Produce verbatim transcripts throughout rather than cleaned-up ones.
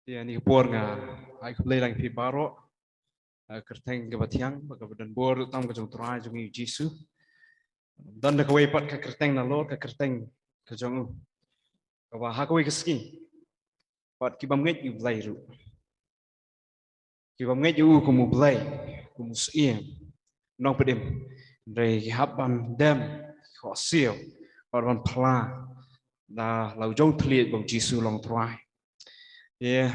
Ïa, ha kane ka por nga ai khublei lang ïa phi baroh. Ah, kyrteng kaba thiang bad kaba donbor tam ka jong u Trai jong ngi u Jisu. Don da kawei pat ka kyrteng nalor, ka kyrteng ka jong u, kaba ha kawei ka sngi pat ki bym ngeit ïa u Blei ruh, ki bym ngeit ïa u kum u Blei, kum u Syiem, u Nongpynim, hynrei ki hap ban dem, ki khohsiew bad ban phla da la u jong thylliej ba u Jisu u long Trai. Ïa,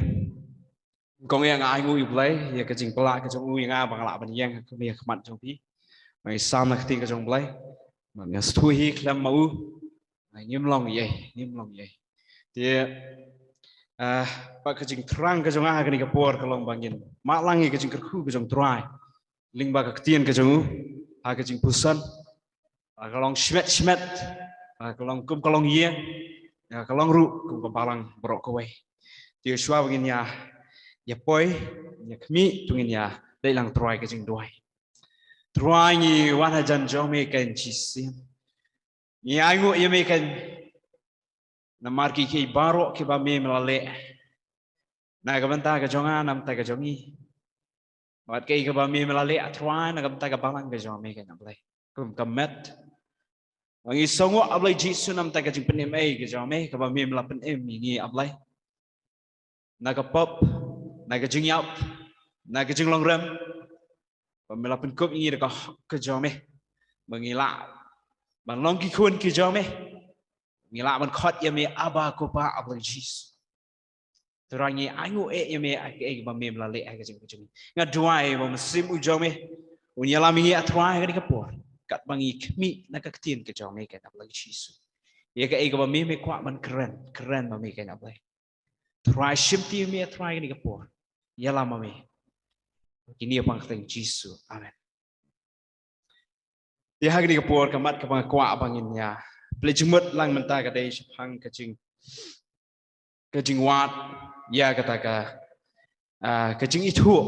kong ïa nga ai nguh ïa u Blei ïa ka jingpyllait ka jong u ïa nga ba nga lah ban ïeng ha khmat jong phi. Nga ïasam na ka ktien ka jong u Blei, nga sngewthuh hi khlem ma u ngim long ei, ngim long ei. Te, ah, pat ka jingthrang ka jong nga ha kane ka por ka long ba ngin mad lang ïa ka jingkyrkhu ka jong u Trai lyngba ka ktien ka jong u ha ka jingpuson. Ah, ka long shimet shimet, ah, ka long kum ka longïing, ah, ka long ruh kum ka balang baroh kawei. Te shuwa ba ngin ïa, ïa poi, ïa khmih, to ngin ïa leit lang Trai ka jingduwai. Trai, ngi wan hajan jong me keiñ shisien. Ngi ai nguh ïa me keiñ namar ki, ki baroh kiba me me la leh na ka bynta ka jong nga, na ka bynta ka jong ngi. Bad kaei kaba me me la leh, ah Trai, na ka bynta ka balang ka jong me keiñ, ah Blei. Kum ka met, ba ngi sngewnguh, ah Blei Jisu, na ka bynta ka jingpynim ei ka jong me kaba me me la pynim ïa ngi, ah Blei, na ka pop, na ka jingïap, na ka jinglong rem, ba me la pynkup ïa ngi da ka hok ka jong me, ba ngi lah ban long ki khun ki jong me, ngi lah ban khot ïa me Abba, ko Pa, ah Blei Jisu. Trai, ngi ai nguh eh ïa me ha kaei kaba me me la leh ha ka jingim ka jong ngi. Nga duwai ba u Mynsiem u jong me un ïalam ïa ngi, ah Trai, ha kane ka por, katba ngi khmih na ka ktien ka jong me keiñ, ah Blei Jisu. Ïa kaei kaba me me kwah ban kren, kren ma me keiñ, ah Blei. Trai, shimti ïa me, ah Trai, ha kane ka por. Ïalam ma me. Kine ha ka kyrteng Jisu. Amen. Te ha kane ka por, ka mat kaba nga kwah ba ngin ïa plie jingmut lang mynta ka dei shaphang ka jing, ka jingwad ïa kata ka, ah, ka jingithuh.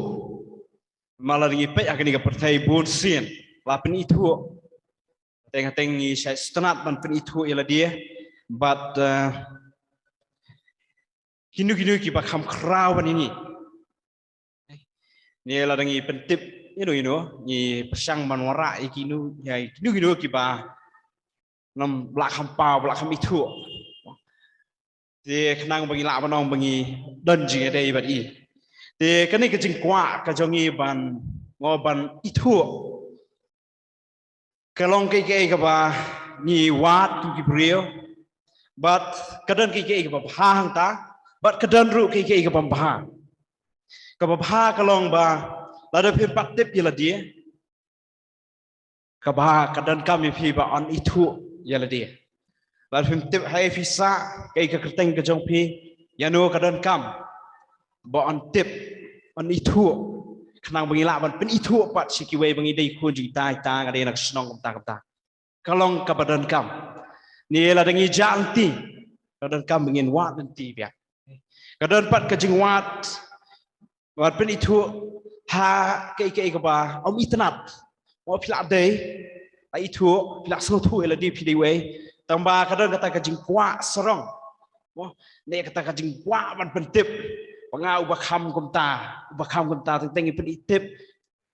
Namar lada ngi peit ha kane ka pyrthei bun sien la pynithuh. Teng teng ngi shait sngewtynnat ban pynithuh ïa lade bad, ah, kino kino kiba kham khraw ban ïa ngi. Ne lada ngi pyntip ïa no ïa no, ngi pyrshang ban wanrah ïa kino, ïa kino kino kiba nym, ba la kham paw, ba la kham ithuh. Te khnang ba ngi lah ban ong ba ngi don jingïadei bad i. Te kane ka jingkwah ka jong ngi ban, ngo ban ithuh, ka long kaei kaei kaba ngi wad kum ki briew. Bad ka don kaei kaei kaba bha hangta, bad ka don ruh kaei kaei kaba bha. Kaba bha ka long ba lada phim pat tip ïa lade, kaba ka donkam ïa phi ba yn ithuh ïa lade. Lada phim tip haei phi sah, kaei ka kyrteng ka jong phi, ïa no ka donkam ba yn tip, yn ithuh, khnang ba ngi lah ban pynithuh pat sha kiwei ba ngi dei khun jong kita, kita, nga dei na ka shnong kumta kumta. Ka long kaba donkam. Ne lada ngi jah lynti, ka donkam ba ngin wad lynti biang. Ka don pat ka jingwad, wad pynithuh ha kaei kaei kaba ym itynnad. Mo phi lah dei, lah ithuh, phi lah sngewthuh ïa lade phi dei uei. Tangba ka don kata ka jingkwah sarong. Mo, ne kata ka jingkwah ban pyntip. Ba nga uba kham kumta, uba kham kumta, teng teng ngi pyntip.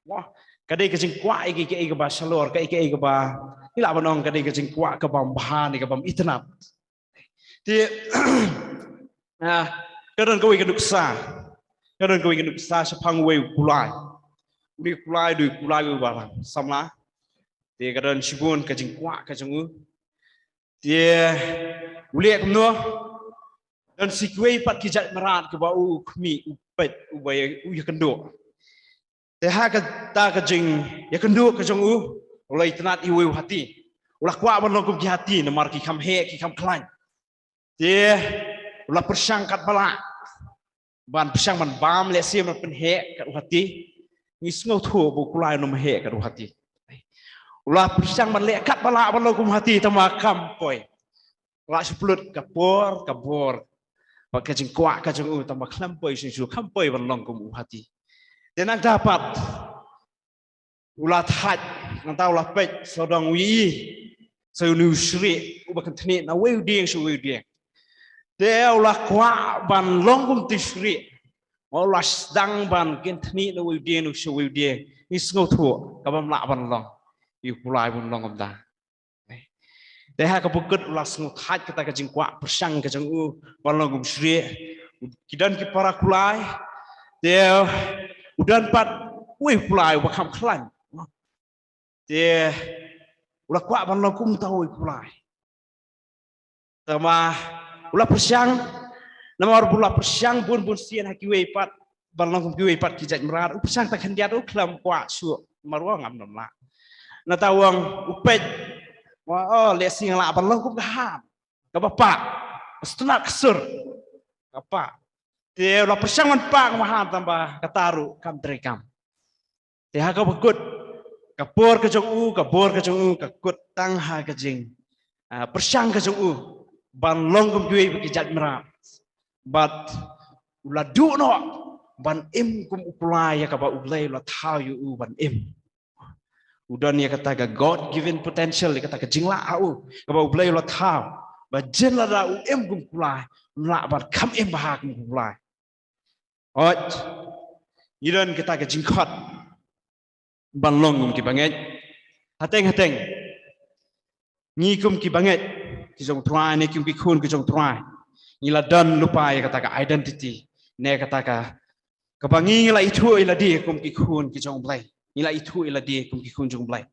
Mo, ka dei ka jingkwah ïa kaei kaei kaba shalor, kaei kaei kaba, ngi lah ban ong ka dei ka jingkwah kaba ym bha ne kaba ym itynnad. Te, ah, ka don kawei ka nuksa. Ka don kawei ka nuksa shaphang uwei u kulai. Une u kulai, u dei u kulai uba rang samla. Te ka don shibun ka jingkwah ka jong u. Te u leh kumno? Don shi kiwei pat ki jait mrad kiba u khmih, u peit, uba ïa, u ïakynduh. Te ha kata ka jingïakynduh ka jong u, u la itynnad ïa uwei u hati. U la kwah ban long kum ki hati namar ki kham heh, ki kham khlaiñ. Te u la pyrshang katba lah ban pyrshang ban bam lehse ban pynheh kat u hati. Ngi sngewthuh ba u kulai un ym heh kat u hati. U la pyrshang ban leh katba lah ban long kum u hati, tangba kam poi. La shu pynlut ka por ka por bad ka jingkwah ka jong u, tangba khlem poi shuh shuh, kam poi ban long kum u hati. Te nangta pat u la thait, nangta u la peit sawdong, u ïohi sa une u shrieh uba kynthnieh na uwei u dieng sha uwei u dieng. Te u la kwah ban long kum utu u shrieh. O la sdang ban kynthni na u die na u shu u die. Ngi sngewthuh kaba ym lah ban long. Ïa u pulai ban long kumta. Te ha kaba kut u la sngewthuh kata ka jingkwah pyrshang ka jong u ban long kum shrieh. Ki don ki para kulai. Te u don pat u pulai uba kham khlaiñ. Te u la kwah ban long kumta u pulai. Tangba u la pyrshang, namar ba u la pyrshang bun bun sien ha kiwei pat ban long kum kiwei pat ki jait mrad. U pyrshang tang khyndiat, u khlem kwah shuh, namar u ong ngam nym lah. Nangta u ong, u peit, u ong, oh, lehse nga lah ban long kum ka han kaba pah, sngewtynnat ka sur, ka pah. Te u la pyrshang ban pah kum ka han, tangba kata ruh kam treikam. Te ha kaba kut, ka por ka jong u, ka bor ka jong u ka kut tang ha ka jing, ah, pyrshang ka jong u ban long kum kiwei pat ki jait mrad. Bad u la duh noh ban im kum u pulai ïa kaba U Blei u la thaw ïa u ban im. U don ïa kata ka God given potential, ïa kata ka jinglah ha u kaba U Blei u la thaw, ba jin lada u im kum u pulai, u lah ban kham im bha kum u pulai. Hooid, ngi don kata ka jingkhot ban long kum ki bangeit. Hateng hateng, ngi kum ki bangeit ki jong u Trai, ne kum ki khun ki jong u Trai, ngi la don lypa ïa kata ka identity, ne kata ka, kaba ngi, ngi la ithuh ïa lade kum ki khun ki jong u Blei. Ngi la ithuh ïa lade kum ki khun jong u Blei.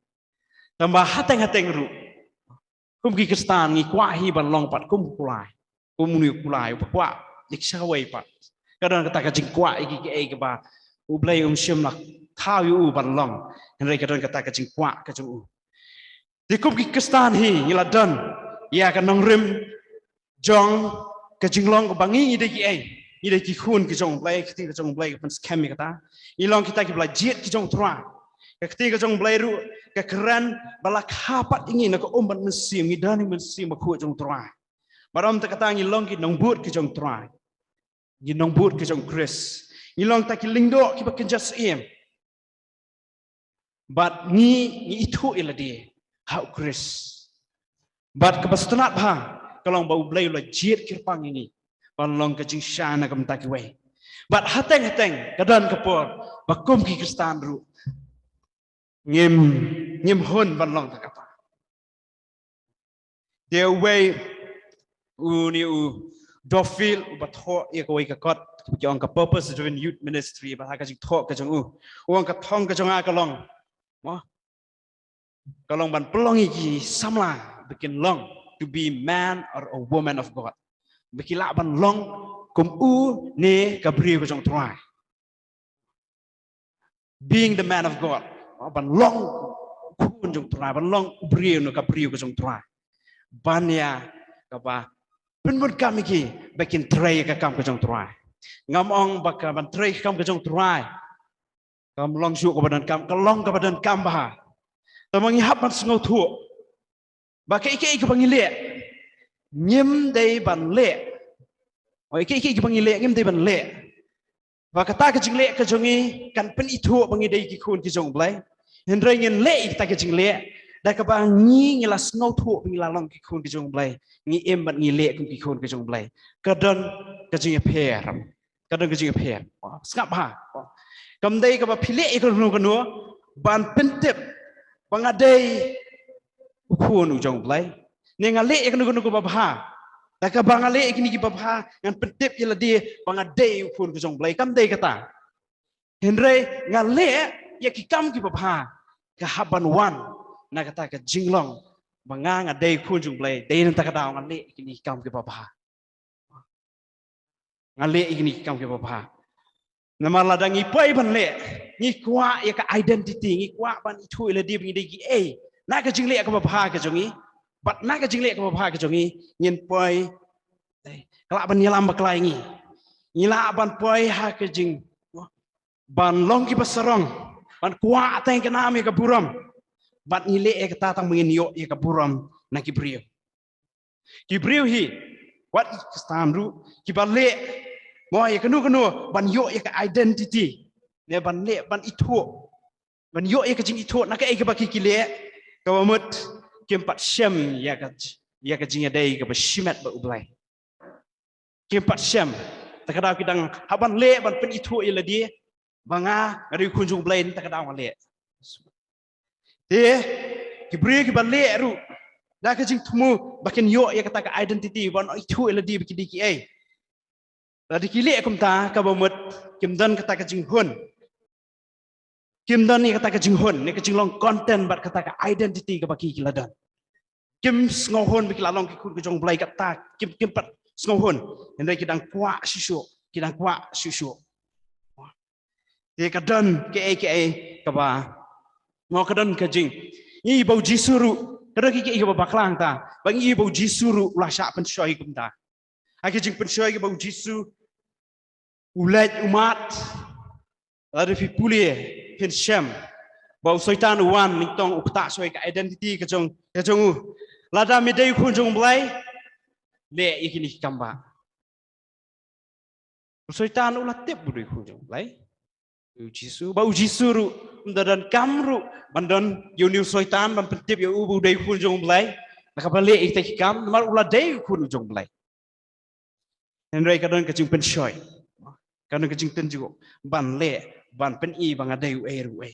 Tangba hateng hateng ruh, kum ki Khristan ngi kwah hi ban long pat kum u pulai, kum une u pulai uba kwah ïa ki sha kawei pat. Ka don kata ka jingkwah ïa ki, kiei kiba U Blei um shym la thaw ïa u ban long. Hynrei ka don kata ka jingkwah ka jong u. Te kum ki Khristan hi ngi la don ïa ka nongrim jong ka jinglong kaba ngi, ngi dei kiei, ngi dei ki khun ki jong u Blei, ka ktien ka jong u Blei ka pynskhem ïa kata. Ngi long kita kiba la jied ki jong u Trai. Ka ktien ka jong u Blei ruh ka kren ba la kha pat ïa ngi na ka um bad mynsiem, ngi don ïa ka mynsiem bakhuid jong u Trai. Bad ym tang kata, ngi long ki nongbud ki jong u Trai, ngi nongbud ki jong u Khrist. Ngi long kita ki lyngdoh kiba kynja syiem. Bad ngi, ngi ithuh ïa lade ha u Khrist. Bad kaba sngewtynnat bha ka long ba U Blei u la jied kyrpang ïa ngi ban long ka jingshai na ka bynta kiwei. Bad hateng hateng ka don ka por ba kum ki Khristan ruh ngim, ngim hun ban long tang kata. Te uwei, une u Duffield, uba thoh ïa kawei ka kot, ki ong ka Purpose Driven Youth Ministry, bad ha ka jingthoh ka jong u, u ong ka thong ka jong nga ka long, mo, ka long ban pynlong ïa ki samla ba kin long to be man or a woman of God. Ba ki lah ban long kum u ne ka briew ka jong u Trai. Being the man of God. Ban long u khun jong u Trai, ban long u briew ne ka briew ka jong u Trai. Ban ïa kaba pynbun kam ïa ki ba kin trei ka kam ka jong u Trai. Ngam ong ba ka ban trei ka kam ka jong u Trai kam long shuh kaba donkam, ka long kaba donkam bha. Tangba ngi hap ban sngewthuh ba kaei kaei kaba ngi leh, ngim dei ban leh. Oi, kaei kaei kaba ngi leh, ngim dei ban leh ba kata ka jingleh ka jong ngi kan pynithuh ba ngi dei ki khun ki jong u Blei. Hynrei ngin leh ïa kata ka jingleh da kaba ngi, ngi la sngewthuh ba ngi la long ki khun ki jong u Blei. Ngi im bad ngi leh kum ki khun ki jong u Blei. Ka don ka jingïapher. Ka don ka jingïapher. Sngap bha. Kam dei kaba phi leh ïa kano kano ban pyntip ba nga dei u khun u jong u Blei. Ne nga leh ïa kano kano kaba bha, da kaba nga leh ïa kine kiba bha ngan pyntip ïa lade ba nga dei u khun ka jong u Blei. Kam dei kata. Hynrei nga leh ïa ki kam kiba bha, ka hap ban wan na kata ka jinglong ba nga, nga dei u khun jong u Blei. Dei na kata ka daw nga leh ïa kine ki kam kiba bha. Nga leh ïa kine ki kam kiba bha. Namar lada ngi poi ban leh, ngi kwah ïa ka identity, ngi kwah ban ithuh ïa lade ba ngi dei kiei na ka jingleh kaba bha ka jong ngi. Bad na ka jingleh kaba bha ka jong ngi, ngin poi, eh, ka lah ban ïalam bakla ïa ngi. Ngi lah ban poi ha ka jing, ban long kiba sarong, ban kwah tang ka nam ïa ka burom. Bad ngi leh ïa kata tang ba ngin ïoh ïa ka burom na ki briew. Ki briew hi, wat ki Khristan ruh, kiba leh, mo, ïa kano kano ban ïoh ïa ka identity, ne ban leh, ban ithuh, ban ïoh ïa ka jingithuh na kaei kaba ki, ki leh, kaba mut kim pat shem ïa ka, ïa ka jingïadei kaba shimet bad u Blei. Kim pat shem. Ta ka daw ki dang hap ban leh ban pynithuh ïa lade ba nga, nga dei u khun jong u Blei, ta ka daw nga leh. Te ki briew kiba leh ruh da ka jingthmu ba kin ïoh ïa kata ka identity, ban ithuh ïa lade ba ki dei kiei. Lada ki leh kumta, kaba mut kim don kata ka jinghun. Kim don ïa kata ka jinghun, ïa ka jinglong content bad kata ka identity kaba ki, ki la don. Kim sngewhun ba ki la long ki khun ka jong u Blei, kata kim, kim pat sngewhun. Hynrei ki dang kwah shuh shuh, ki dang kwah shuh shuh. Te ka don kaei kaei kaba, mo, ka don ka jing, ïa ba u Jisu ruh, ka don kaei kaei kaba bakla hangta ba ïa ba u Jisu ruh u la shah pynshoi kumta. Ha ka jingpynshoi kaba u Jisu u leit u mad, lada phi pule phin shem ba u Soitan u wan nyngkong, u ktah shoi ka identity ka jong, ka jong u. Lada me dei u khun jong u Blei, leh ïa kine ki kam ba. U Soitan u la tip ba u dei u khun jong u Blei. U Jisu, ba u Jisu ruh um da donkam ruh ban don ïa une u Soitan ban pyntip ïa u ba u dei u khun jong u Blei. Na kaba leh ïa kita ki kam, namar u la dei u khun u jong u Blei. Hynrei ka don ka jingpynshoi, ka don ka jingtynjuh ban leh, ban pyni ba nga dei uei ruh uei.